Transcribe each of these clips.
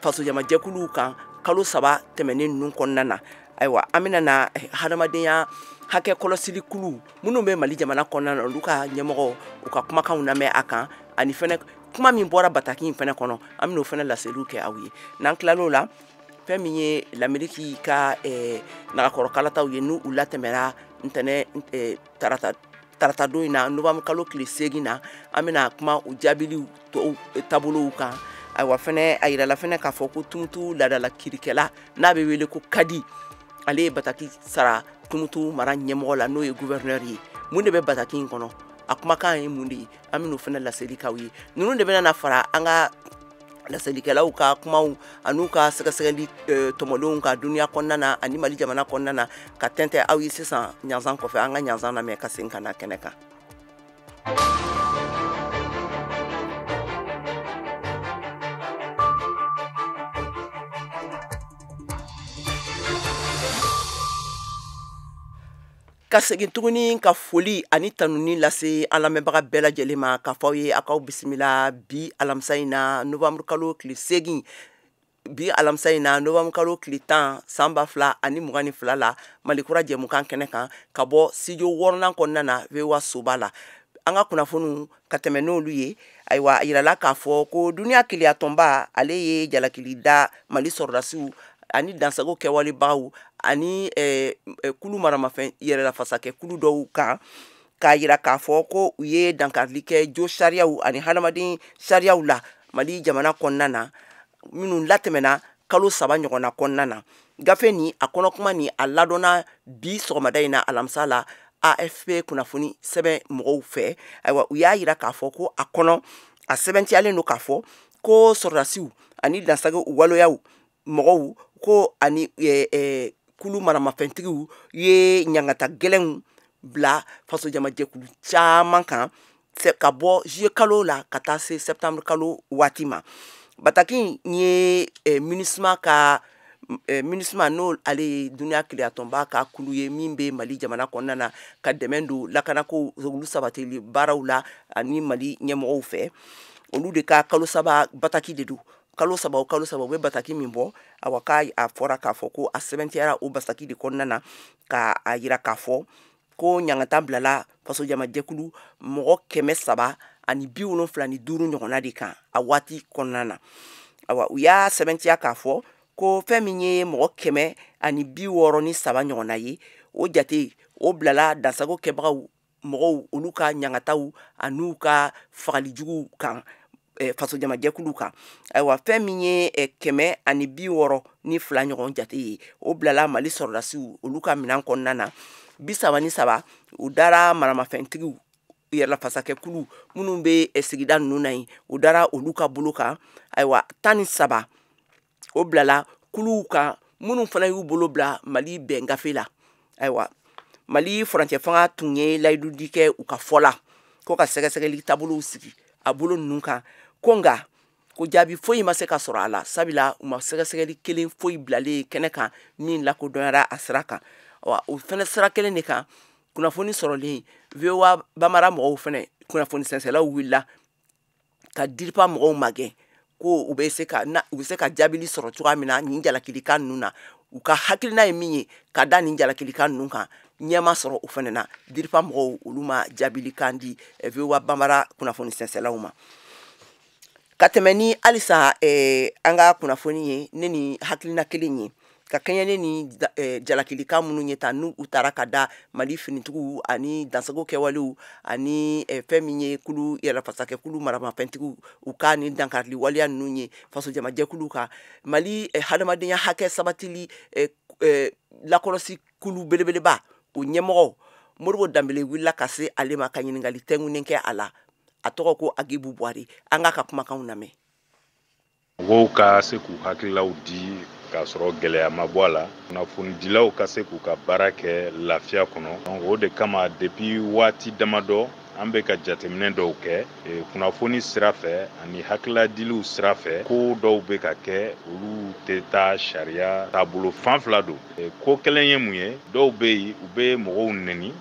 Fasojamajɛkuluw kan kalo 3 tɛmɛnen ninnu kɔnɔna na. Ayiwa, an bɛna na hadamadenya hakɛ kɔlɔsili kulu minnu bɛ Mali jamana kɔnɔna na, olu ka ɲɛmɔgɔ u ka kumakanw lamɛn a kan, ani fɛnɛ kuma min bɔra bataki in fɛnɛ kɔnɔ, an bɛn'o fɛnɛ laseliw kɛ aw ye. N'an tilal'o la, fɛn min ye Lameriki ka nagakɔrɔkalataw ye, n'u u latɛmɛra ntɛnɛn, tarata don in na, novembre kalo tile 8 na, an bɛna kuma u jaabiliw tɔw taabolow kan. Ayiwa, fɛnɛ a yirala fɛnɛ k'a fɔ ko Tumutu laadala kirikɛla n'a bɛ wele ko Kadi, ale ye bataki sara Tumutu mara ɲɛmɔgɔ la, n'o ye gouverneur ye. Mun de bɛ bataki in kɔnɔ, a kumakan ye mun de ye, an bɛn'o fɛnɛ laseli k'aw ye. Ninnu de bɛna na fara an ka laselikɛlaw ka kumaw an'u ka sɛgɛsɛgɛli tɔmɔlenw ka dunuya kɔnɔna na ani Mali jamana kɔnɔna na, ka tɛntɛn aw ye sisan ɲanzan kɔfɛ. An ka ɲanzan lamɛn ka segin ka na kɛnɛ kan. Ka segin tuguni ka foli ani tanuni lase an lamɛnbaga bɛɛ lajɛlen ma, k'a fɔ aw ye aw k'aw bisimila bi alamisa in na, novembre kalo tile 8, bi alamisa in na, novembre kalo tile 10, san 2022 la, Mali kura jɛmukan kɛnɛ kan, ka bɔ studio 6nan kɔnɔna na, VOA soba la. An ka kunnafoniw ka tɛmɛ n'olu ye. Ayiwa, a yirala k'a fɔ ko duniya keleya tɔnba ale ye jalakili da Mali sɔrɔdasiw ani dansago kɛwalebaw ani kulu maramafɛn yɛrɛlafasakɛ kulu dɔw kan, k'a yira k'a fɔ ko u ye dankarili kɛ jo sariyaw ani hadamaden sariyaw la Mali jamana kɔnɔna na, minnu latɛmɛna kalo 3 ɲɔgɔnna kɔnɔna na. Gafe nin a kɔnɔkuma nin a ladɔnna bi sɔgɔmada in na alamisa la AFP kunnafoni sɛbɛn mɔgɔw fɛ. Ayiwa, u y'a yira k'a fɔ ko a kɔnɔ a sɛbɛntiyalen don k'a fɔ ko sɔrɔdasiw ani dansago waleyaw mɔgɔw ko ani kulu maramafɛntigiw ye ɲangata gɛlɛnw bila fasojamajɛkulu caman kan ka bɔ juillet kalo la ka taa se septembre kalo waati ma. Bataki in ye MINUSMA ka, MINUSMA n'o ale ye duniya keleyatɔnba ka kulu ye min bɛ Mali jamana kɔnɔna na, ka dɛmɛ don lakanako olu sabatili baaraw la ani Mali ɲɛmɔgɔw fɛ, olu de ka kalo 3 bataki de don. Kalo 3 o kalo 3 u bɛ bataki min bɔ, awa k'a a fɔra k'a fɔ ko a sɛbɛntiyara o bataki de kɔnɔna na, ka a yira k'a fɔ ko ɲangata bilala fasojamajɛkulu mɔgɔ 375 ɲɔgɔnna de kan a waati kɔnɔna na. Awa, u y'a sɛbɛntiya k'a fɔ ko fɛn min ye mɔgɔ 163 ɲɔgɔnna ye, o jate o bilala dansago kɛbagaw mɔgɔw olu ka ɲangataw an'u ka fagalijuguw kan fasojamajɛkuluw kan. Ayiwa, fɛn min ye 162 ɲɔgɔn jate ye, o bilala Mali sɔrɔdasiw olu ka minɛn kɔnɔna na. 33 u dara maramafɛntigiw yɛrɛlafasakɛkulu minnu bɛ sigida ninnu na yen, u dara olu ka bolo kan. Ayiwa, 13 o bilala kuluw kan minnu fana y'u bolo bila Mali bɛn gafe la. Ayiwa, Mali furancɛ fanga tun ye layidudi kɛ u ka fɔ la ko ka sɛgɛsɛgɛli taabolow sigi a bolo ninnu kan, ko nka ko jaabi foyi ma se ka sɔrɔ a la, sabula u ma sɛgɛsɛgɛli kelen foyi bilalen kɛnɛ kan min lakodɔnyara a sira kan. Wa o fɛnɛ sira kelen de kan, kunnafoni sɔrɔlen VOA Bambara mɔgɔw fɛnɛ kunnafoni sɛnsɛlaw wulila ka DIRPA mɔgɔw magɛn ko u bɛ se ka na, u bɛ se ka jaabili sɔrɔ cogoya min na nin jalakilikan ninnu na. U ka hakilina ye min ye ka da nin jalakilikan ninnu kan, ɲɛ ma sɔrɔ o fɛnɛ na. DIRPA mɔgɔw olu ma jaabilikan di VOA Bambara kunnafoni sɛnsɛlaw ma. Ka tɛmɛ ni halisa an ka kunnafoni ye ne ni hakilina kelen ye, ka kɛɲɛ ne ni jalakilikan minnu ye ta n'u taara ka da Mali finitigiw ani dansago kɛwalew ani fɛn min ye kulu yɛrɛfasakɛ kulu maramafɛntigiw u ka ni dankarili waleya ninnu ye fasojamajɛkuluw kan. Mali hadamadenya hakɛ sabatili lakɔlɔsi kulu belebeleba o ɲɛmɔgɔ Modibo Danbele wulila ka se ale ma ka ɲininkali tɛnkunnen kɛ a la. A tɔgɔ ko Agibu Buwari. An k'a ka kumakanw lamɛn. Mɔgɔw ka se k'u hakililaw di k'a sɔrɔ gɛlɛya ma bɔ a la, kunnafonidilaw ka se k'u ka baara kɛ lafiya kɔnɔ. Donc o de kama depuis waati damadɔ an bɛ ka jateminɛ dɔw kɛ kunnafoni sira fɛ ani hakiladiliw sira fɛ. Ko dɔw bɛ ka kɛ olu tɛ taa sariya taabolo fan fila don. Ko kelen ye mun ye, dɔw bɛ yen u bɛ mɔgɔw nɛni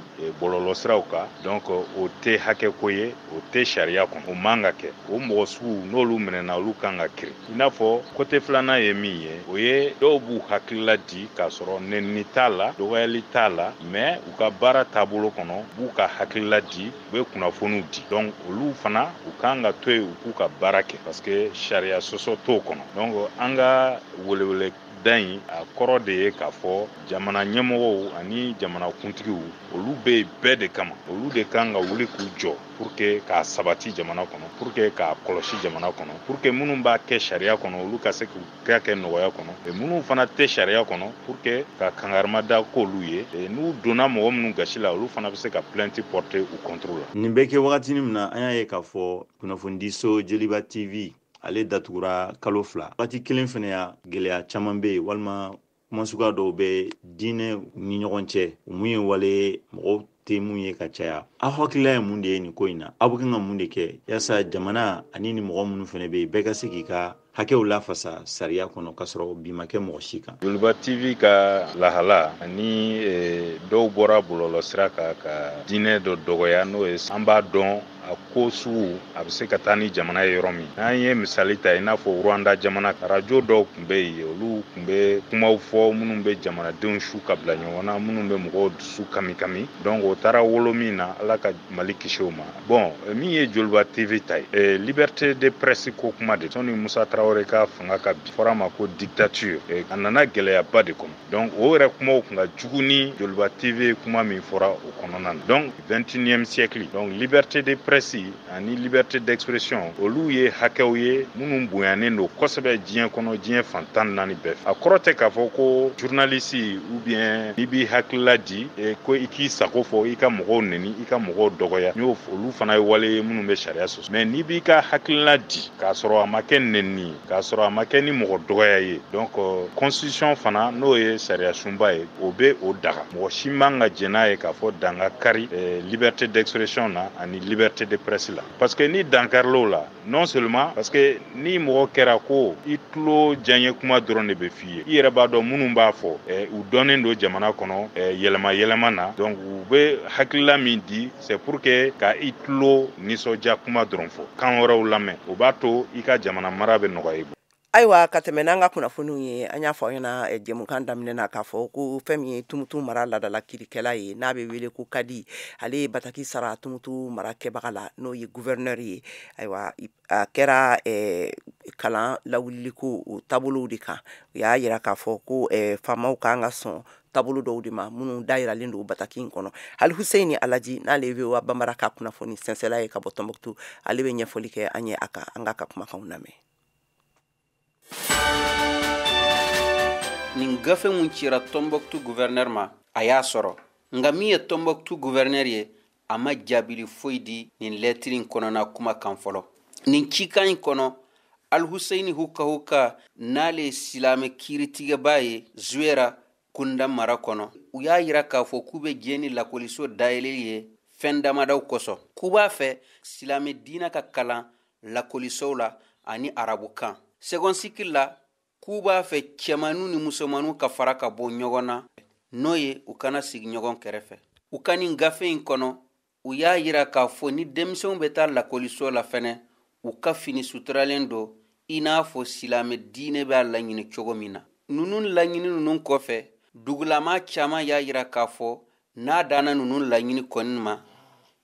bɔlɔlɔsiraw kan. Donc o tɛ hakɛko ye, o tɛ sariya kɔnɔ, o man ka kɛ. O mɔgɔ sugu n'olu minɛna, olu kan ka kiri. I n'a fɔ côté filanan ye min ye, o ye dɔw b'u hakilila di k'a sɔrɔ nɛnini t'a la, dɔgɔyali t'a la, mais u ka baara taabolo kɔnɔ, u b'u ka hakilila di, u bɛ kunnafoniw di. Donc olu fana u kan ka to yen u k'u ka baara kɛ, parce que sariya sɔsɔ t'o kɔnɔ. Donc an ka welewele da in, a kɔrɔ de ye k'a fɔ jamana ɲɛmɔgɔw ani jamana kuntigiw, olu bɛ yen bɛɛ de kama, olu de kan ka wuli k'u jɔ pour que k'a sabati jamana kɔnɔ, pour que k'a kɔlɔsi jamana kɔnɔ, pour que minnu b'a kɛ sariya kɔnɔ, olu ka se k'u kɛ nɔgɔya kɔnɔ, minnu fana tɛ sariya kɔnɔ, pour que ka kangarima da k'olu ye, n'u donna mɔgɔ minnu gasi la, olu fana bɛ se ka plainte porter u contre la. Nin bɛ kɛ wagati min na, an y'a ye k'a fɔ kunnafonidiso Joliba TV ale datugura kalo 2. Waati kelen fana ya, gɛlɛya caman bɛ yen, walima kuma suguya dɔw bɛ diinɛ ni ɲɔgɔn cɛ, o mun ye wale mɔgɔw tɛ mun ye ka caya. Aw hakilila ye mun de ye nin ko in na? Aw bɛ kan ka mun de kɛ yaasa jamana ani ni mɔgɔ minnu fana bɛ yen, bɛɛ ka se k'i ka hakɛw lafasa sariya kɔnɔ k'a sɔrɔ bi ma kɛ mɔgɔ si kan? Joliba TV ka lahala ani dɔw bɔra bɔlɔlɔsira kan ka diinɛ dɔ dɔgɔya, n'o ye an b'a dɔn a ko sugu a bɛ se ka taa ni jamana ye yɔrɔ min. N'an ye misali ta, i n'a fɔ Rwanda jamana, arajo dɔw tun bɛ yen, olu tun bɛ kumaw fɔ minnu bɛ jamanadenw su ka bila ɲɔgɔn na, minnu bɛ mɔgɔw dusu kami kami. Donc o taara wolo min na, Ala ka Mali kisi o ma. Bon, min ye Joliba TV ta ye, liberté de presse ko kuma de, sɔnni Musa Tarawele ka fanga ka bi, fɔra a ma ko dictature, a nana gɛlɛyaba de kɔnɔ. Donc o yɛrɛ kumaw tun ka jugu ni Joliba TV kuma min fɔra o kɔnɔna na. Donc 21e siècle, donc liberté de presse ani liberté d'expression, olu ye hakɛw ye minnu bonyanen don kosɛbɛ diɲɛ kɔnɔ, diɲɛ fan 14 bɛɛ fɛ. A kɔrɔ tɛ k'a fɔ ko journaliste ou bien n'i b'i hakilila di, ko i k'i sago fɔ, i ka mɔgɔw neni, i ka mɔgɔw dɔgɔya, n'o olu fana ye wale ye minnu bɛ sariya sɔsɔ. Mais n'i b'i ka hakilila di k'a sɔrɔ a ma kɛ nɛni ye, k'a sɔrɔ a ma kɛ ni mɔgɔ dɔgɔya ye, donc constitution fana, n'o ye sariya sunba ye, o bɛ o daga. Mɔgɔ si man ka jɛn n'a ye k'a fɔ dan ka kari liberté d'expression na ani liberté de presse la, parce que ni dankaril'o la, non seulement parce que ni mɔgɔ kɛra ko i tulo diyaɲɛ kuma dɔrɔn de bɛ f'i ye, i yɛrɛ b'a dɔn minnu b'a fɔ, u dɔnnen don jamana kɔnɔ yɛlɛma yɛlɛma na. Donc u bɛ hakilila min di, c'est pour que ka i tulo nisɔndiya kuma dɔrɔn fɔ, kan wɛrɛw lamɛn, o b'a to i ka jamana mara bɛ nɔgɔya i bolo. Ayiwa, ka tɛmɛ n'an ka kunnafoniw ye, an y'a fɔ aw ɲɛna jɛmukan daminɛ na k'a fɔ ko fɛn min ye Tumutu mara ladala kirikɛla ye, n'a bɛ wele ko Kadi, ale ye bataki sara Tumutu mara kɛbaga la, n'o ye gouverneur ye. Ayiwa, a kɛra kalan lawuliliko o taabolow de kan. U y'a yira k'a fɔ ko faamaw kan ka sɔn taabolo dɔw de ma minnu dayiralen don bataki in kɔnɔ. Hali Hussein Alaji, n'ale ye VOA Bambara ka kunnafoni sɛnsɛla ye ka bɔ Tɔnbɔkutu, ale bɛ ɲɛfɔli kɛ an ye a kan. An k'a ka kumakanw lamɛn. Nin gafe mun cira Tombouctou gouverneur ma, a y'a sɔrɔ, nka min ye Tombouctou gouverneur ye, a ma jaabili foyi di nin lɛtiri in kɔnɔna kuma kan fɔlɔ. Nin cikan in kɔnɔ, Alhuseini Huka Huka, n'ale ye silamɛ kiiritigɛba ye Zuwera kunda mara kɔnɔ, u y'a yira k'a fɔ k'u bɛ diɲɛ ni lakɔliso dayɛlɛli ye fɛn damadaw kosɔn, k'u b'a fɛ silamɛ diinɛ ka kalan lakɔlisow la ani arabukan. Second cycle la, k'u b'a fɛ cɛmanu ni musomanu ka fara ka bɔ ɲɔgɔn na, n'o ye u kana sigi ɲɔgɔn kɛrɛfɛ. U ka nin gafe in kɔnɔ, u y'a yira k'a fɔ ni denmisɛnw bɛ taa lakɔliso la fɛnɛ, u ka fini suturalen don i n'a fɔ silamɛ diinɛ b'a laɲini cogo min na. Ninnu laɲini ninnu kɔfɛ, dugulama caman y'a yira k'a fɔ n'a danna ninnu laɲini kɔni ma,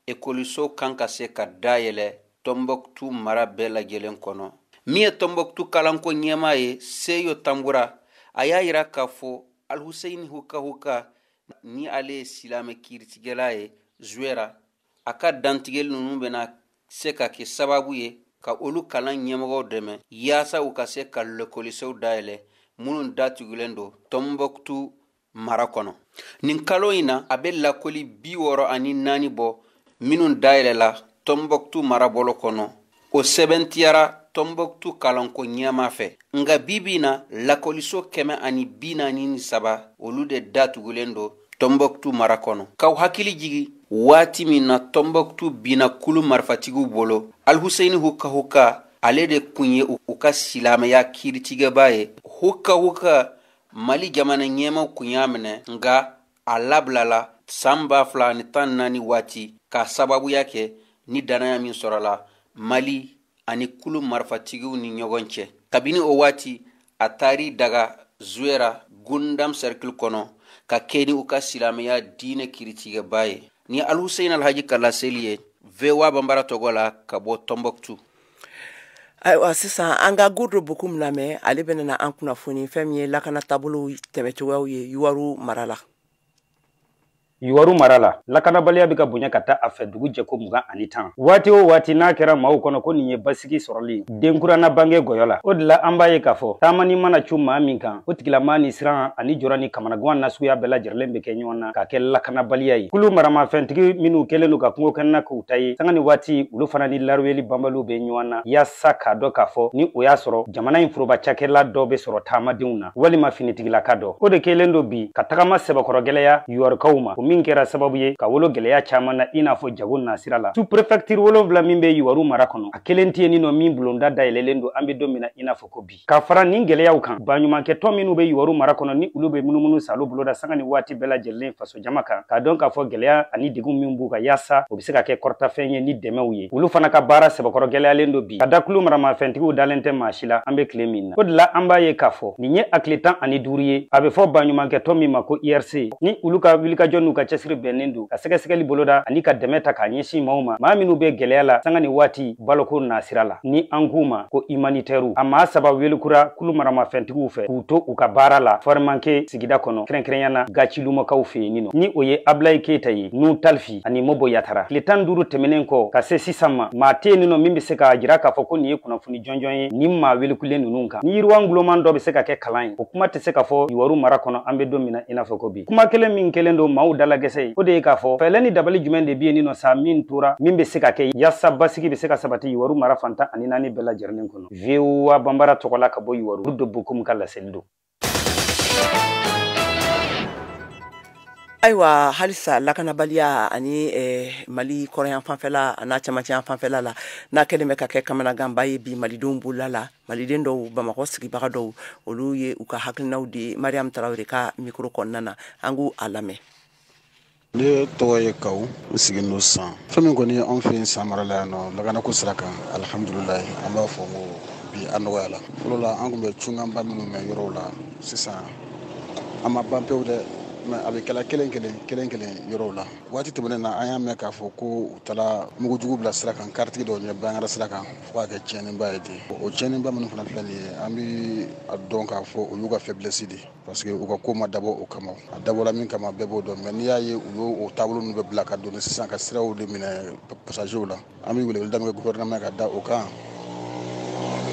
ekɔliso kan ka se ka dayɛlɛ Tɔnbɔkutu mara bɛɛ lajɛlen kɔnɔ. Min ye Tɔnbɔkutu kalanko ɲɛmaa ye, Seyo Tanbura, a y'a yira k'a fɔ Alhuseini Huka Huka, ni ale ye silamɛ kiiritigɛla ye Zuwera, a ka dantigɛli ninnu bɛna se ka kɛ sababu ye ka olu kalan ɲɛmɔgɔw dɛmɛ yaasa u ka se ka lekɔlisow dayɛlɛ minnu datugulen don Tɔnbɔkutu mara kɔnɔ. Nin kalo in na, a bɛ lakɔli 64 bɔ minnu dayɛlɛla Tɔnbɔkutu marabolo kɔnɔ. O sɛbɛntiyara Tɔnbɔkutu kalanko ɲɛma fɛ. Nka bi bi na, lakɔliso 143, olu de datugulen don Tɔnbɔkutu mara kɔnɔ. K'aw hakili jigi, waati min na Tɔnbɔkutu binna kulu marifatigiw bolo, Alhuseini Huka Huka, ale de kun ye u ka silamɛya kiiritigɛba ye. Huka Huka, Mali jamana ɲɛmaw kun y'a minɛ, nka a labilala. San 2014 waati, k'a sababuya kɛ ni dannaya min sɔrɔla Mali ani kulu marifatigiw ni ɲɔgɔn cɛ. Kabini o waati, a taar'i daga Zuwɛra Gundam Cercle kɔnɔ ka kɛ ni u ka silamɛya diinɛ kiritigɛba ye. Ni Alhusein Alhaji ka laseli ye VOA Banbara tɔgɔ la ka bɔ Tombouctou. Ayiwa, sisan an ka Gurdo Bokum lamɛn. Ale bɛna na an kunnafoni fɛn min ye lakana taabolow tɛmɛcogoyaw ye Yuwaru mara la. Yuwaru mara la, lakanabaliya bɛ ka bonya ka taa a fɛ dugu jɛko 20 10. Waati o waati n'a kɛra maaw kɔnɔ ko nin ye basigi sɔrɔli denkuranna bange gɔyɔ la, o de la an b'a ye k'a fɔ taamani mana cu maa min kan, o tigilamaa ni siran ani jɔrɔ ni kamanagan nasuguya bɛɛ lajɛlen bɛ kɛ ɲɔgɔn na ka kɛ lakanabaliya ye. Kulu maramafɛntigi minnu kɛlen don ka kungo kɔnɔna k'u ta ye, sanga ni waati olu fana ni laruweli banbaliw bɛ ɲɔgɔn na, yaasa k'a dɔn k'a fɔ ni o y'a sɔrɔ jamana in foroba cakɛla dɔ bɛ sɔrɔ taamadenw na walima finitigilaka dɔ. O de kɛlen don bi ka tagama sɛbɛkɔrɔ gɛlɛya yuwarukaw ma, o min kɛra sababu ye ka wolo gɛlɛya caman na, i n'a fɔ jago nasira la. Sous préfecture 7 min bɛ Yuwaru mara kɔnɔ, a kelen tɛ yen nɔ min bulonda dayɛlɛlen don an bɛ don min na i n'a fɔ ko bi. Ka fara nin gɛlɛyaw kan, baɲumankɛtɔn minnu bɛ Yuwaru mara kɔnɔ, ni olu bɛ munumunu salo boloda sanga ni waati bɛɛ lajɛlen faso jama kan, k'a dɔn k'a fɔ gɛlɛya ani degun min b'u kan, yaasa o bɛ se ka kɛ kɔrɔtafɛn ye ni dɛmɛw ye, olu fana ka baara sɛbɛkɔrɔ gɛlɛyalen don bi, ka da kulu maramafɛntigiw dalen tɛ maa si la an bɛ tile min na. O de la an b'a ye k'a fɔ nin ye a tile 15 ye, a bɛ fɔ baɲumankɛtɔn min ma ko IRC, ni olu ka wulikajɔ n'u ka cɛsiri bɛnnen don ka sɛgɛsɛgɛli boloda ani ka dɛmɛ ta k'a ɲɛsin maaw ma, maa minnu bɛ gɛlɛya la sanga ni waati baloko nasira la, ni an k'u ma ko humanitaire. A maa saba weelekura kulu maramafɛntigiw fɛ k'u to u ka baara la Farimanke sigida kɔnɔ, kɛrɛnkɛrɛnya na Gacilumakaw fɛ yen nɔ, ni o ye Ablaye Keyita ye, Nu Talfi ani Mobo Yatara. Tile 15 tɛmɛnen kɔ ka se sisan ma, maa tɛ yen nɔ min bɛ se k'a jira k'a fɔ ko nin ye kunnafoni jɔnjɔn ye nin maa welekulen ninnu kan. Ni yiriwa nguloman dɔ bɛ se ka kɛ kalan ye, o kuma tɛ se ka fɔ Yuwaru mara kɔnɔ an bɛ don min na i n'a fɔ ko bi. Kuma kelen min kɛlen don maaw dalagɛsɛ ye, o de ye k'a fɔ fɛɛlɛ ni dabali jumɛn de bɛ yen nɔ sa min tora min bɛ se ka kɛ yaasa basigi bɛ se ka sabati Yuwaru mara fan 14 bɛɛ lajɛlen kɔnɔ. VOA Banbara tɔgɔ la ka bɔ Yuwaru, Gurdo Bokum ka laseli don. Ayiwa, halisa lakanabaliya ani Mali kɔrɔyan fanfɛla a n'a camancɛ fanfɛla la, n'a kɛlen bɛ ka kɛ kamanaganba ye bi malidenw bolola la. Maliden dɔw, Bamakɔ sigibaga dɔw, olu ye u ka hakilinaw di Mariam Tarawele ka micro kɔnɔna na. An k'u a lamɛn. Ne tɔgɔ ye Kaw, n sigilen don San. Fɛn min kɔni ye anw fɛ yen San mara la yan nɔ, lakanako sira kan, alihamudulilayi, an b'a fɔ ko bi a nɔgɔya la. Fɔlɔ la, an tun bɛ cunkanba minnu mɛn yɔrɔw la, sisan a ma ban pewu dɛ, mais a bɛ kɛla kelen kelen kelen kelen yɔrɔw la. Waati tɛmɛnen na, an y'a mɛn k'a fɔ ko u taara mugujugu bila sira kan, karitigi dɔw ɲɛ Bangara sira kan, fo k'a kɛ tiɲɛniba ye ten. O tiɲɛniba minnu fana filɛ nin ye, an bɛ a dɔn k'a fɔ o y'u ka faiblesse de ye, parce que u ka ko ma dabɔ o kama. A dabɔla min kama, bɛɛ b'o dɔn. Mais n'i y'a ye u y'o taabolo ninnu bɛ bila ka don sisan ka siraw de minɛ passagers la, an bɛ weleweleda min kɛ gouvernement ka da o kan.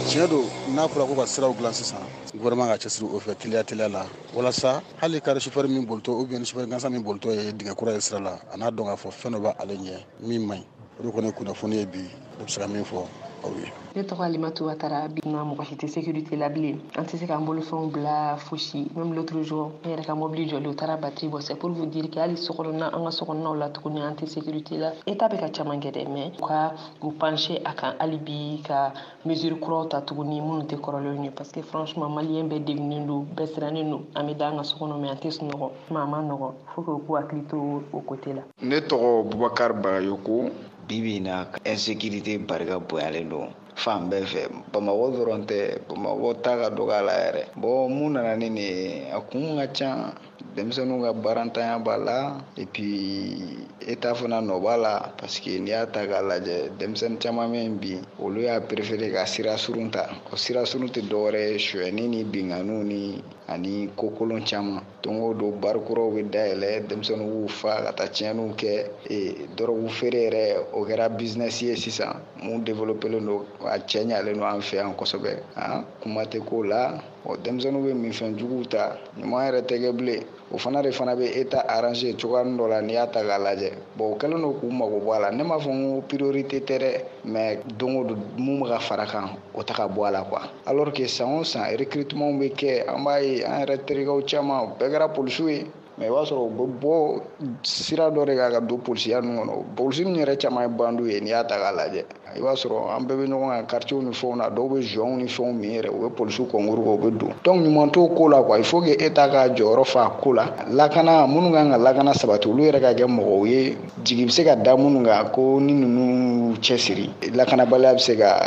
Tiɲɛ don, n'a fɔra ko ka siraw dilan sisan, gouvernement ka cɛsiri o fɛ teliya teliya la, walasa hali car chauffeur min bolitɔ ou bien chauffeur gansan min bolitɔ ye dingɛ kura ye sira la, a n'a dɔn k'a fɔ fɛn dɔ b'ale ɲɛ min man ɲi. O de kɔni ye kunnafoni ye bi, ne bɛ se ka min fɔ aw ye. Ne tɔgɔ Alimatu Watara. Bi na, mɔgɔ si tɛ sécurité la bilen. An tɛ se k'an bolofɛnw bila fosi. Même l'autre jour, ne yɛrɛ ka mobili jɔlen, u taara batterie bɔ. C'est pour vous dire que hali sokɔnɔna, an ka sokɔnɔnaw la tuguni, an tɛ sécurité la. État bɛ ka caman kɛ dɛ, mais u ka u pencher a kan hali bi, ka mesure kuraw ta tuguni minnu tɛ kɔrɔlenw ye, parce que franchement, malien bɛɛ degunnen don, bɛɛ sirannen don. An bɛ da an ka so kɔnɔ, mais an tɛ sunɔgɔ. A ma nɔgɔn, faut que u k'u hakili to o côté la. Ne tɔgɔ Bubakar Bagayoko. Bi bi in na, insécurité barika bonyalen don fan bɛɛ fɛ. Bamakɔ dɔrɔn tɛ, Bamakɔ ta ka dɔgɔ a la yɛrɛ. Bon, mun nana ni nin ye? A kun ka ca. Denmisɛnninw ka baarantanya b'a la, et puis état fana nɔ b'a la, parce que n'i y'a ta k'a lajɛ, denmisɛnnin caman bɛ yen bi, olu y'a préféré ka sira surun ta. O sira surun tɛ dɔwɛrɛ ye, sonyɛni ni binkanniw ni ani kokolon caman. Don o don, bar kuraw bɛ dayɛlɛ, denmisɛnninw b'u fa ka taa tiɲɛniw kɛ. Dɔrɔgu feere yɛrɛ, o kɛra business ye sisan mun développé don, a cɛ ɲalen don an fɛ yan kosɛbɛ. Han, kuma tɛ k'o la. Ɔ, denmisɛnninw bɛ minfɛn juguw ta, ɲuman yɛrɛ tɛ kɛ bilen. O fana de fana bɛ état arranger cogoya dɔ la n'i y'a ta k'a lajɛ. Bon, o kɛlen don k'u mago bɔ a la. Ne m'a fɔ n ko priorité tɛ dɛ, mais don o don mun bɛ ka fara kan, o tɛ ka bɔ a la quoi. Alors que san o san, recrutement bɛ kɛ, an b'a ye an yɛrɛ terikɛw caman, bɛɛ kɛra polisiw ye. Mais i b'a sɔrɔ u bɛ bɔ sira dɔ de kan ka don polisiya ninnu kɔnɔ. Polisi ninnu yɛrɛ caman ye bandiw ye n'i y'a ta k'a lajɛ. I b'a sɔrɔ an bɛɛ bɛ ɲɔgɔn kan quartier ni fɛnw na, dɔw bɛ joint ni fɛnw min yɛrɛ, u bɛ polisiw concours kɛ, u bɛ don. Donc ɲuman t'o ko la quoi. Il faut que État ka jɔyɔrɔ fa a ko la. Lakana minnu kan ka lakana sabati, olu yɛrɛ ka kɛ mɔgɔw ye jigi bɛ se ka da minnu kan ko ni ninnu cɛsiri, lakanabaliya bɛ se ka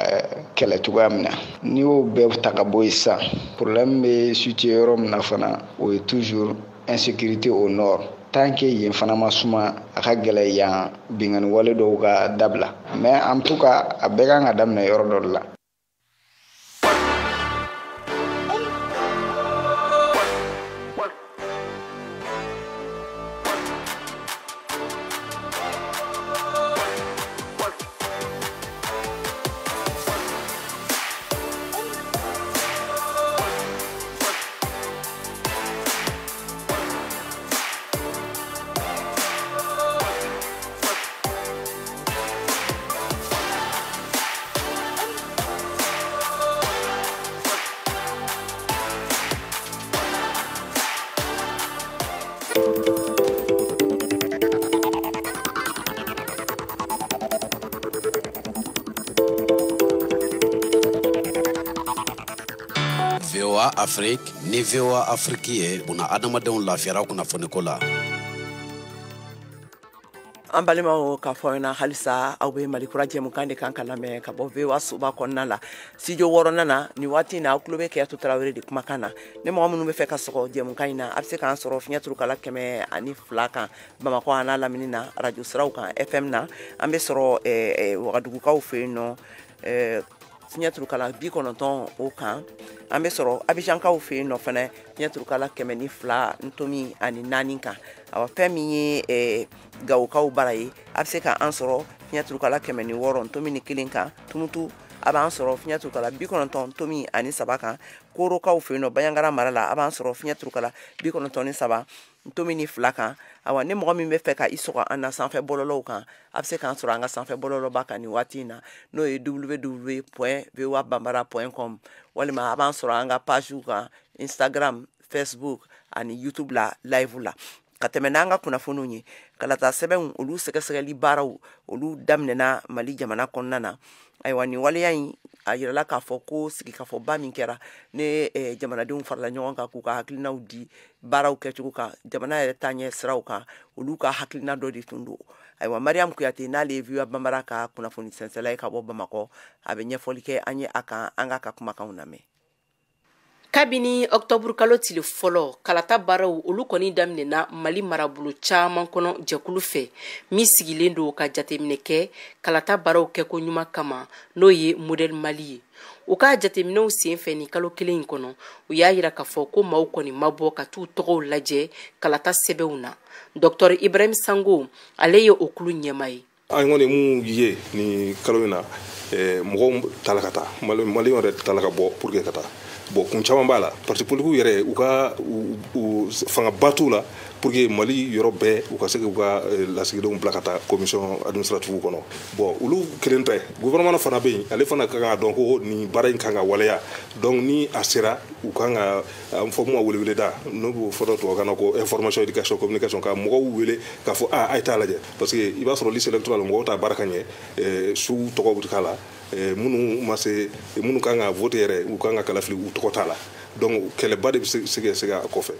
kɛlɛ cogoya min na. N'i y'o bɛɛ ta ka bɔ yen sisan, problème bɛ situé yɔrɔ min na fana, o ye toujours insécurité au nord. Tant que yen fana ma suma, a ka gɛlɛ yan binkanni wale dɔw ka dabila. Mais en tout cas, a bɛɛ kan ka daminɛ yɔrɔ dɔ de la. VOA Afrique ni VOA Afrique ye buna adamadenw lafiyara kunnafoniko la. An balimaw, k'a fɔ ɲɛna halisa aw bɛ Mali kura jɛmukan de kan ka lamɛn ka bɔ VOA soba kɔnɔna la, studio wɔɔrɔnan na. Nin waati in na, aw tulo bɛ Kɛyatu Tarawele de kumakan na. Ni mɔgɔ minnu bɛ fɛ ka sɔgɔ jɛmukan in na, a bɛ se k'an sɔrɔ fiɲɛ turukala 102 kan Bamakɔ a n'a lamini na, radio siraw kan FM na. An bɛ sɔrɔ Wagadugukaw fɛ yen nɔ, fiɲɛ turukala 90 o kan. An bɛ sɔrɔ Abijankaw fɛ yen nɔ fɛnɛ, fiɲɛ turukala 102.4 kan. Awa, fɛn min ye Gawokaw bara ye, a bɛ se k'an sɔrɔ fiɲɛ turukala 106.1 kan. Tumutu, a b'an sɔrɔ fiɲɛ turukala 90.3 kan. Korokaw fɛ yen nɔ, Banjagara mara la, a b'an sɔrɔ fiɲɛ turukala 93.2 kan. Awa, ni mɔgɔ min bɛ fɛ ka i sɔgɔ an na sanfɛ bɔlɔlɔw kan, a bɛ se k'an sɔrɔ an ka sanfɛ bɔlɔlɔba kan nin waati in na, n'o ye www.voabambara.com, walima a b'an sɔrɔ an ka pagew kan, Instagram, Facebook ani YouTube la live la. Ka tɛmɛ n'an ka kunnafoniw ye, kalata sɛbɛnw olu sɛgɛsɛgɛli baaraw olu daminɛna Mali jamana kɔnɔna na. Ayiwa, nin waleya in, a yirala k'a fɔ ko sigikafɔba min kɛra ne jamanadenw farala ɲɔgɔn kan k'u ka hakilinaw di baaraw kɛcogo kan, jamana yɛrɛ taaɲɛ siraw kan, olu ka hakilina dɔ de tun don. Ayiwa, Mariam Kuyate, n'ale ye VOA Bambara ka kunnafoni sɛnsɛla ye ka bɔ Bamakɔ, a bɛ ɲɛfɔli kɛ an ye a kan. An k'a ka kumakanw lamɛn. Kabini ɔktɔburu kalo tile fɔlɔ, kalata baaraw olu kɔni daminɛna Mali marabolo caman kɔnɔ jɛkulu fɛ min sigilen don ka jateminɛ kɛ kalata baaraw kɛko ɲuman kama, n'o ye Modèle Mali ye. U ka jateminɛw sen fɛ nin kalo kelen in kɔnɔ, u y'a yira k'a fɔ ko maaw kɔni ma bɔ ka t'u tɔgɔw lajɛ kalata sɛbɛnw na. Dr Ibrahim Sango, ale ye o kulu ɲɛmaa ye. An kɔni mun ye nin kalo in na, mɔgɔw tala ka taa, maliyɛnw yɛrɛ tala ka bɔ pour que ka taa. Bon, kun caman b'a la. Parti politique yɛrɛ, u ka fangaba t'u la pour que Mali yɔrɔ bɛɛ u ka se k'u ka lasigidenw bila ka taa commission administrative kɔnɔ. Bon, olu kelen tɛ, gouvernement fana bɛ yen, ale fana kan ka dɔn ko nin baara in kan ka waleya. Donc ni a sera, u kan ka an fɔ mun ma weleweleda, n'o b'o fɔ tubabukan na ko information, éducation, communication, ka mɔgɔw wele k'a fɔ a a ye taa lajɛ, parce que i b'a sɔrɔ liste électorale, mɔgɔw t'a baara ka ɲɛ, su tɔgɔ bɛ k'a la, minnu ma se, minnu kan ka voter yɛrɛ, u kan ka kalafili, u tɔgɔ t'a la. Donc kɛlɛba de bɛ se ka a kɔfɛ.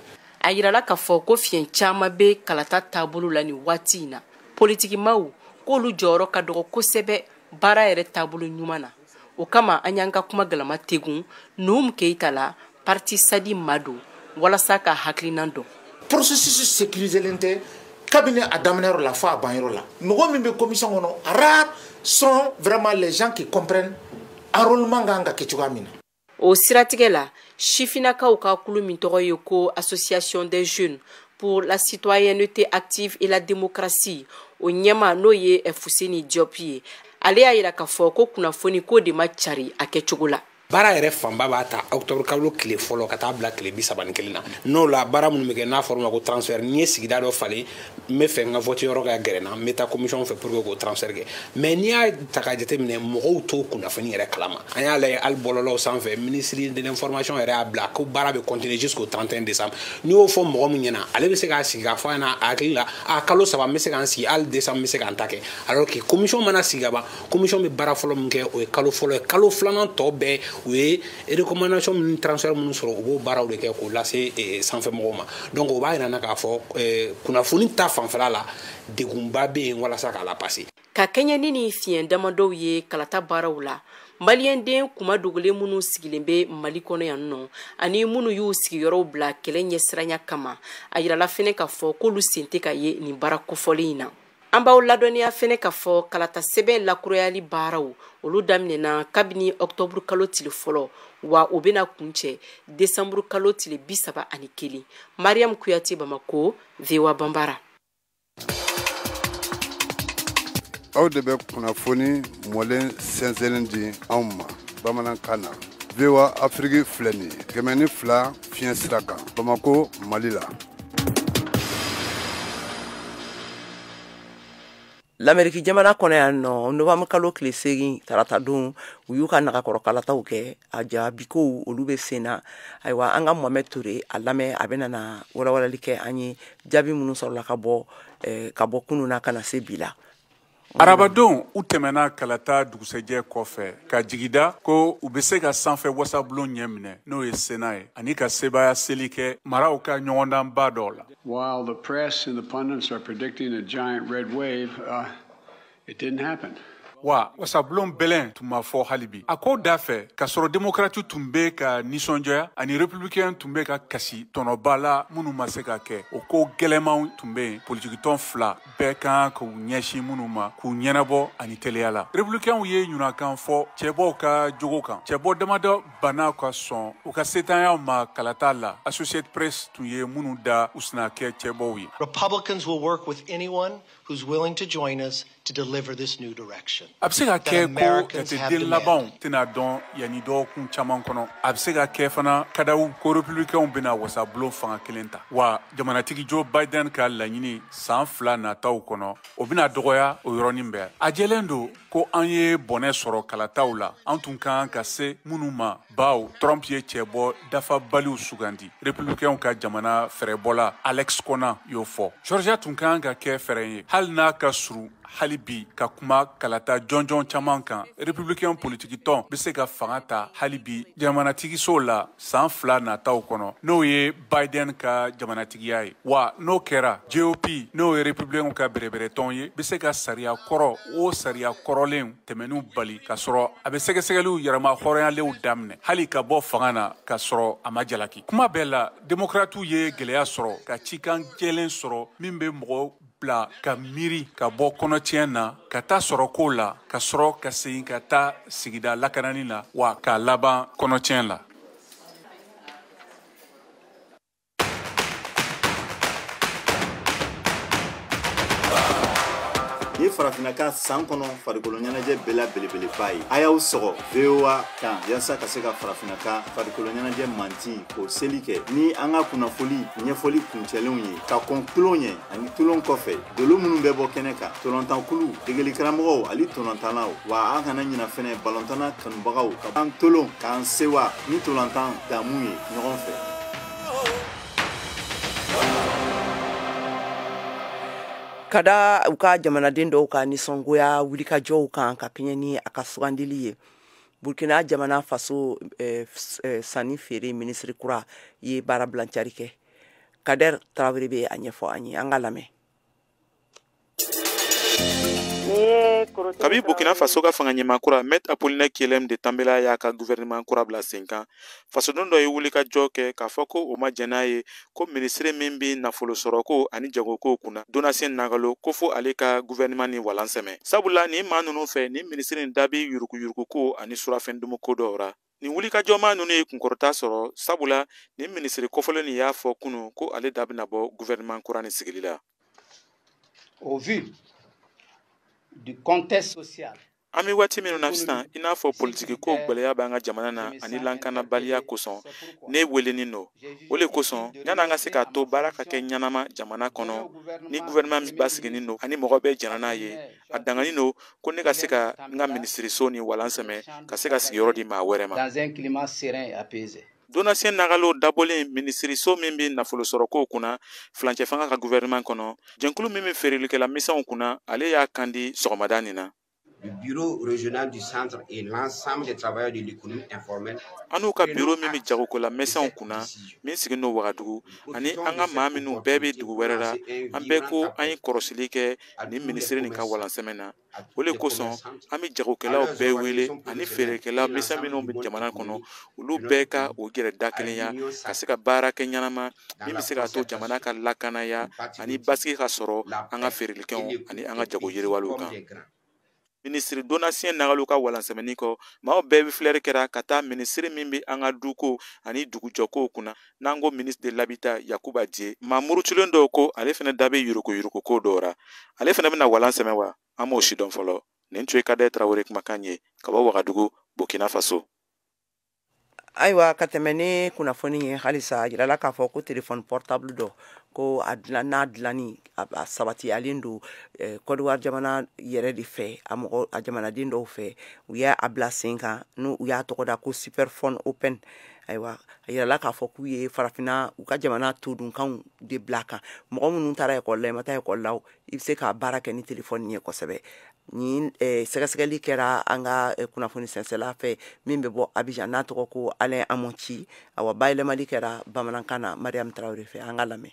A yirala k'a fɔ ko fiɲɛ caman bɛ kalata taabolo la nin waati in na. Politikimaw k'olu jɔyɔrɔ ka dɔgɔ kosɛbɛ baara yɛrɛ taabolo ɲuman na. O kama, an y'an ka kuma galama tegun Nuhum Keyita la, parti Sadi Mado, walasa ka hakilina dɔn. Processus sécurisé tɛ kabini a daminɛyɔrɔ la fo a banyɔrɔ la. Mɔgɔ min bɛ commission kɔnɔ, rares sont vraiment les gens qui comprennent enrôlement kan ka kɛ cogoya min na. O siratigɛ la, sifinnakaw ka kulu min tɔgɔ ye ko Association des jeunes pour la citoyenneté active et la démocratie, o ɲɛma, n'o ye Fuseni Diop ye, ale y'a yira k'a fɔ ko kunnafoni ko de ma cari a kɛcogo la. Baara yɛrɛ fanba b'a ta octobre kalo tile fɔlɔ ka taa bila tile 31 na. N'o la baara minnu bɛ kɛ n'a fɔra o ma ko transfert, n'i ye sigida dɔ falen, n bɛ fɛ n ka vote yɔrɔ ka gɛrɛ n na, n bɛ taa commission fɛ pour que k'o transfert kɛ. Mais n'i y'a ta k'a jateminɛ, mɔgɔw t'o kunnafoni yɛrɛ kalama. An y'a lajɛ hali bɔlɔlɔw sanfɛ, ministre de l'information yɛrɛ y'a bila ko baara bɛ continuer jusqu'au 31 décembre. N'i y'o fɔ mɔgɔ min ɲɛna, ale bɛ se k'a sigi k'a fɔ a ɲɛna a hakili la, a kalo 3 n bɛ se k'an sigi, hali décembre n bɛ se k'an ta kɛ. Alors que commission mana sigi ka ban, commission bɛ baara fɔlɔ min kɛ, o ye kalo fɔlɔ ye. Kalo filanan tɔ bɛɛ, u ye recommandation minnu, transfert minnu sɔrɔ, u b'o baaraw de kɛ k'o lase sanfɛ mɔgɔw ma. Donc o b'a yira n na k'a fɔ kunnafoni ta fanfɛla la, degunba bɛ yen walasa k'a la passer. Ka kɛɲɛ ni nin fiɲɛ damadɔw ye kalata baaraw la, maliyɛnden kuma dogolen minnu sigilen bɛ Mali kɔnɔ yan nɔ ani minnu y'u sigiyɔrɔw bila kɛlɛ ɲɛsiranya kama, a yirala fɛnɛ k'a fɔ k'olu sen tɛ ka ye nin baara kofɔlen in na. An b'aw ladɔnniya fɛnɛ k'a fɔ kalata sɛbɛn lakurayali baaraw olu daminɛna kabini octobre kalo tile fɔlɔ, wa o bɛna kuncɛ décembre kalo tile 31. Mariam Kuyate, Bamako, VOA Banbara. Aw de bɛ kunnafoni mɔlen sɛnsɛnnen di anw ma bamanankan na. VOA Afrique filɛ nin ye 102 fiɲɛ sira kan, Bamako, Mali la. L'Amérique jamana kɔnɔ yan nɔ, novembre kalo tile 8 tarata don, u y'u ka nagakɔrɔkalataw kɛ. A jaabikow olu bɛ sen na. Ayiwa, an ka Mohamed Touré a lamɛn, a bɛ na walawalali kɛ an ye jaabi minnu sɔrɔla ka bɔ kunun na ka na se bi la. Arabadon u tɛmɛna kalata dugusɛjɛ kɔfɛ ka jigida ko u bɛ se ka sanfɛ wasabulon ɲɛ minɛ, n'o ye Sénat ye, ani ka sebaaya seli kɛ maraw ka ɲɔgɔndanba dɔw la. While the press and the pundits are predicting a giant red wave, it didn't happen. Wa wasabulon bɛlɛn tun ma fɔ hali bi. A ko da fɛ k'a sɔrɔ démocrate tun bɛ ka nisɔndiya ani républicain tun bɛ ka kasi tɔnɔba la minnu ma se ka kɛ. O ko gɛlɛnmanw tun bɛ yen, politikitɔn fila bɛɛ kan k'u ɲɛsin minnu ma k'u ɲɛnabɔ ani teliya la. Républicainw ye ɲunakan fɔ cɛbɔw ka jogo kan. Cɛbɔ damadɔ banna ka sɔn u ka setanyaw ma kalata la. Associated Press tun ye minnu da u sina kɛ cɛbɔw ye. Republicans will work with anyone who's willing to join us to deliver this new direction. A bɛ se ka kɛ ko jateden labanw tɛna dɔn yanni dɔgɔkun caman kɔnɔ. A bɛ se ka kɛ fana kadaw ko républicainw bɛna wasabulon fanga kelen ta. Wa jamanatigi Joe Biden ka laɲini san 2 nataw kɔnɔ, o bɛna dɔgɔya o yɔrɔnin bɛɛ. A jɛlen don ko an ye bɔnɛ sɔrɔ kalataw la, an tun kan ka se minnu ma, bawo Trump ye cɛbɔ dafabaliw sugandi. Républicainw ka jamana fɛɛrɛbɔla Alex Kona y'o fɔ. Georgia tun kan ka kɛ fɛɛrɛ ye, hali n'a ka surun hali bi ka kuma kalata jɔnjɔn caman kan. Républicain politikitɔn bɛ se ka fanga ta hali bi jamanatigiso la san 2 nataw kɔnɔ, n'o ye Biden ka jamanatigiya ye. Wa n'o kɛra, GOP, n'o ye républicain ka bɛrɛbɛrɛtɔn ye, bɛ se ka sariya kɔrɔ o sariya kɔrɔlen tɛmɛn'u bali ka sɔrɔ a bɛ sɛgɛsɛgɛliw yɛrɛma hɔrɔnyalenw daminɛ, hali ka bɔ fanga na ka sɔrɔ a ma jalaki. Kuma bɛɛ la, démocrates ye gɛlɛya sɔrɔ ka cikan jɛlen sɔrɔ min bɛ mɔgɔ bila ka miiri ka bɔ kɔnɔtiɲɛ na ka taa sɔrɔ ko la, ka sɔrɔ ka segin ka taa sigida lakanani na, wa k'a laban kɔnɔtiɲɛ la. Ni farafinna ka san kɔnɔ farikolo ɲɛnajɛ bɛɛ la belebeleba ye, a y'aw sɔgɔ VOA kan yaasa ka se ka farafinna ka farikolo ɲɛnajɛ manti k'o seli kɛ ni an ka kunnafoli ɲɛfɔli kuncɛlenw ye, ka kɔn tulon ɲɛ ani tulon kɔfɛ, dolo minnu bɛ bɔ kɛnɛ kan, tolontankulu, degelikaramɔgɔw ani tolontannaw. Wa an kana ɲina fɛnɛ balontanna kanubagaw ka an tolon k'an sewa ni tolontan damu ye ɲɔgɔn fɛ. Ka da u ka jamanaden dɔw ka nisɔngoya wulikajɔw kan ka kɛɲɛ ni a ka sugandili ye, Burkina jamana faso sanni feere minisiri kura ye baara bilancari kɛ. Kader Traoré bɛ a ɲɛfɔ an ye, an ka lamɛn. Kabi Burkina Faso ka fanga ɲɛmaa kura Maître Apollinaire Kyélem de Tambela y'a ka gouvernement kura bila sen kan, fasoden dɔ ye wulikajɔ kɛ k'a fɔ ko o ma jɛn n'a ye ko minisiri min bɛ nafolo sɔrɔko ani jagoko kunna, Donatien Nagalo, ko fo ale ka gouvernement ni walan sɛmɛ. Sabula nin maa ninnu fɛ, nin minisiri in da bɛ yuruguyuruguko ani surafɛndumuko dɔw ra. Nin wulikajɔmaa ninnu ye kunkɔrɔta sɔrɔ, sabula nin minisiri kofɔlen nin y'a fɔ kunun ko ale da bɛna bɔ gouvernement kura nin sigili la. Au vu du contexte social. An bɛ waati minnu na sisan, i n'a fɔ politikiko gwɛlɛya b'an ka jamana na ani lankanabaliya kosɔn, ne welenin don. O le kosɔn, yanni an ka se k'a to baara ka kɛ ɲɛnama jamana kɔnɔ, ni gouvernement min basiginin don ani mɔgɔ bɛɛ jɛnna n'a ye, a danganin don ko ne ka se ka n ka minisiriso ni walan sɛmɛ ka se ka sigiyɔrɔ di maa wɛrɛ ma. Dans un climat serein et apaisé. Donatien Nagalo dabɔlen minisiriso min bɛ nafolo sɔrɔkow kunna furancɛ fanga ka gouvernement kɔnɔ, jɛnkulu min bɛ feerelikɛla misɛnw kunna, ale y'a kan di sɔgɔmada nin na. Le bureau régional du centre et l'ensemble des travailleurs de l'économie informelle. An n'u ka bureau min bɛ jagokola misɛnw kunna, min sigilen don Wagadugu, ani an ka maa minnu bɛɛ bɛ dugu wɛrɛ la, an bɛɛ ko an ye kɔrɔsili kɛ nin minisiri nin ka walansɛmɛ na. O le kosɔn, an bɛ jagokɛlaw bɛɛ wele ani feerekɛla misɛn minnu bɛ jamana kɔnɔ, olu bɛɛ ka u yɛrɛ dakelenya ka se ka baara kɛ ɲɛnama min bɛ se k'a to jamana ka lakanaya ani basigi ka sɔrɔ an ka feerelikɛnw ani an ka jago yiriwaliw kan. Minisiri Donatien Nagalo ka walansɛmɛni kɔ, maaw bɛɛ bɛ filɛri kɛra ka taa minisiri min bɛ an ka duko ani dugujɔkow kunna, n'an ko ministre de l'habitat Yakuba Dié. Maa murutulen dɔw ko ale fana da bɛ yuruguyuruguko dɔw ra, ale fana bɛna walan sɛmɛ wa? An m'o si dɔn fɔlɔ. Nin tun ye Kadɛ Tarawele kumakan ye ka bɔ Wagadugu, Burkina Faso. Ayiwa, ka tɛmɛ ni kunnafoni ye halisa, a jirala k'a fɔ ko téléphone portable dɔ ko a dilan n'a dilanni a sabatiyalen don Côte d'Ivoire jamana yɛrɛ de fɛ, a mɔgɔ a jamanaden dɔw fɛ, u y'a bila sen kan, n'u u y'a tɔgɔ da ko Superphone Open. Ayiwa, a yirala k'a fɔ k'u ye farafinna u ka jamana todunkanw de bila kan. Mɔgɔ minnu taara ekɔli la, i ma taa ekɔli la, i bɛ se ka baara kɛ ni telefɔni ye kosɛbɛ. Ni sɛgɛsɛgɛli kɛra an ka kunnafoni sɛnsɛla fɛ min bɛ bɔ Abidjan, n'a tɔgɔ ko Alain Amonti. Awa, bayɛlɛmali kɛra bamanankan na Mariam Traoré fɛ. An ka lamɛn.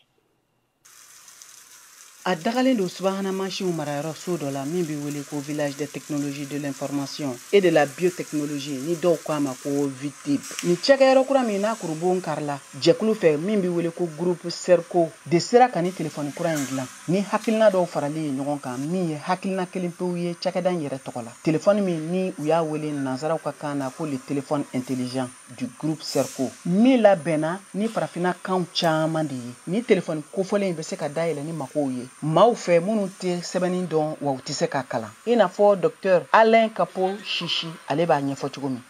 A dagalen don subahana mansinw marayɔrɔ so dɔ la min bɛ wele ko Village des technologies de l'information et de la biotechnologie, ni dɔw ko a ma ko VITIB. Nin cakɛyɔrɔ kura min n'a kurubon karila jɛkulu fɛ min bɛ wele ko Groupe Serco de sera ka ni telefɔni kura in dilan ni hakilina dɔw faralen ye ɲɔgɔn kan, min ye hakilina kelen pewu ye cakɛda in yɛrɛ tɔgɔ la. Telefɔni min ni u y'a wele nansaraw ka kan na ko le téléphone intelligent du Groupe Serco, min labɛnna ni farafinna kanw caman de ye. Ni telefɔni kofɔlen in bɛ se ka dayɛlɛ ni makow ye maaw fɛ minnu tɛ sɛbɛnni dɔn wa u tɛ se k'a kalan, i n'a fɔ docteur Alain Capo Chichi, ale b'a ɲɛfɔ cogo min.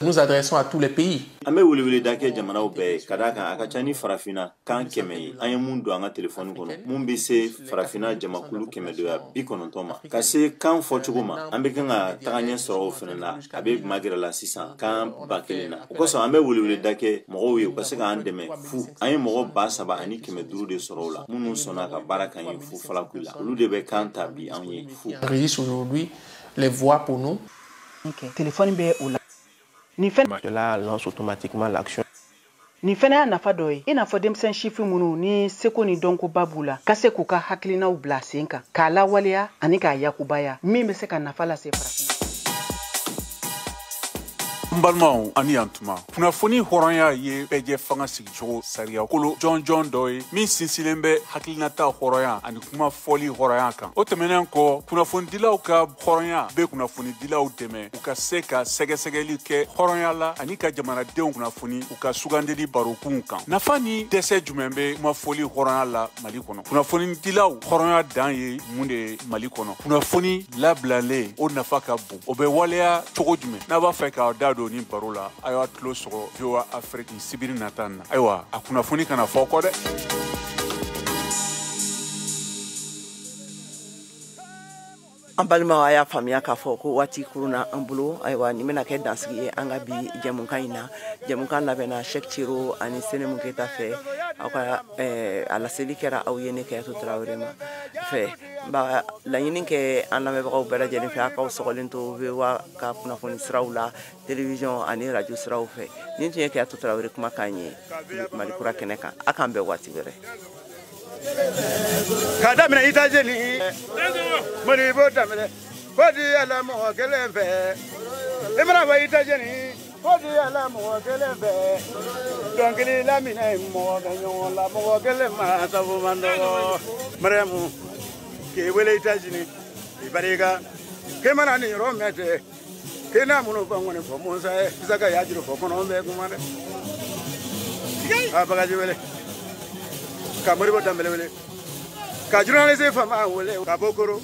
Nous adressons à tous les pays. An bɛ weleweleda kɛ jamanaw bɛɛ ye, ka d'a kan a ka ca ni farafinna kan 100 ye an ye mun don an ka telefɔni kɔnɔ, mun bɛ se farafinna jamakulu 190 ma. Ka se kan fɔcogo ma, an bɛ kan ka taga ɲɛ sɔrɔ o fana la, a bɛ magɛrɛ la sisan kan 1000 na. O kosɔn, an bɛ weleweleda kɛ mɔgɔw ye u ka se k'an dɛmɛ fu. An ye mɔgɔ 3500 de sɔrɔ o la, minnu sɔnna ka baara k'an ye fu falaku la. Olu de bɛ kan ta bi anw ye fu. Aujourd'hui les voix pour nous. Téléphone bɛ o la. Nin fɛn Cela lance automatiquement l'action. Nin fɛnɛ y'a nafa dɔ ye, i n'a fɔ denmisɛn sifin minnu ni seko ni dɔnkoba b'u la, ka se k'u ka hakilinaw bila sen kan, k'a lawaleya ani k'a yakubaya, min bɛ se ka nafa lase farafin. N balimaw, ani yan tuma. Kunnafoni hɔrɔnya ye bɛɛjɛ fanga sigicogo sariya kolo jɔnjɔn dɔ ye min sinsinlen bɛ hakilinata hɔrɔnya ani kuma fɔli hɔrɔnya kan. O tɛmɛnen kɔ, kunnafonidilaw ka hɔrɔnya bɛ kunnafonidilaw dɛmɛ u ka se ka sɛgɛsɛgɛli kɛ hɔrɔnya la ani ka jamanadenw kunnafoni u ka sugandili barokunw kan. Nafa ni dɛsɛ jumɛn bɛ kuma fɔli hɔrɔnya la Mali kɔnɔ? Kunnafonidilaw hɔrɔnya dan ye mun de ye Mali kɔnɔ? Kunnafoni labilalen, o nafa ka bon, o bɛ waleya cogo jumɛn? N'a b'a fɛ k'aw da don ni baro la, a y'a tulo sɔgɔ VOA Afrique sibiri nata na. Ayiwa, a kunnafoni kana fɔ kɔ dɛ. An balimaw, a y'a faamuya k'a fɔ ko waati kurunna an bolo. Ayiwa, nin bɛna kɛ dansigi ye an ka bi jɛmukan in na. Jɛmukan labɛnna Cheick Ciro ani Senemu Keyita fɛ. Aw ka a laseli kɛra aw ye ne Kɛyatu Tarawele ma fɛ. N b'a laɲini kɛ an lamɛnbagaw bɛɛ lajɛlen fɛ, a k'aw sɔgɔlen to VOA ka kunnafoni siraw la, télévision ani radio siraw fɛ. Nin tun ye Kɛyatu Tarawele kumakan ye Mali kura kɛnɛ kan. A k'an bɛn waati wɛrɛ. Ka daminɛ États-Unis, Modibo daminɛ fo di ala mɔgɔ kelen fɛ. I mana fɔ États-Unis, fo di ala mɔgɔ kelen fɛ. Dɔnkili laminɛ mɔgɔ bɛ ɲɔgɔn la, mɔgɔ kelen ma sabu man dɔgɔ. Mariamu k'i wele États-Unis, i barika k'e mana nin yɔrɔ mɛn ten, k'e n'a minnu fɔ ŋɔni fɔ Musa ye, Isaka y'a juru fɔ kɔnɔ bɛ kuma dɛ. A bagaji wele ka Modibo Danbele wele ka journaliste fama wele ka bɔ Koro.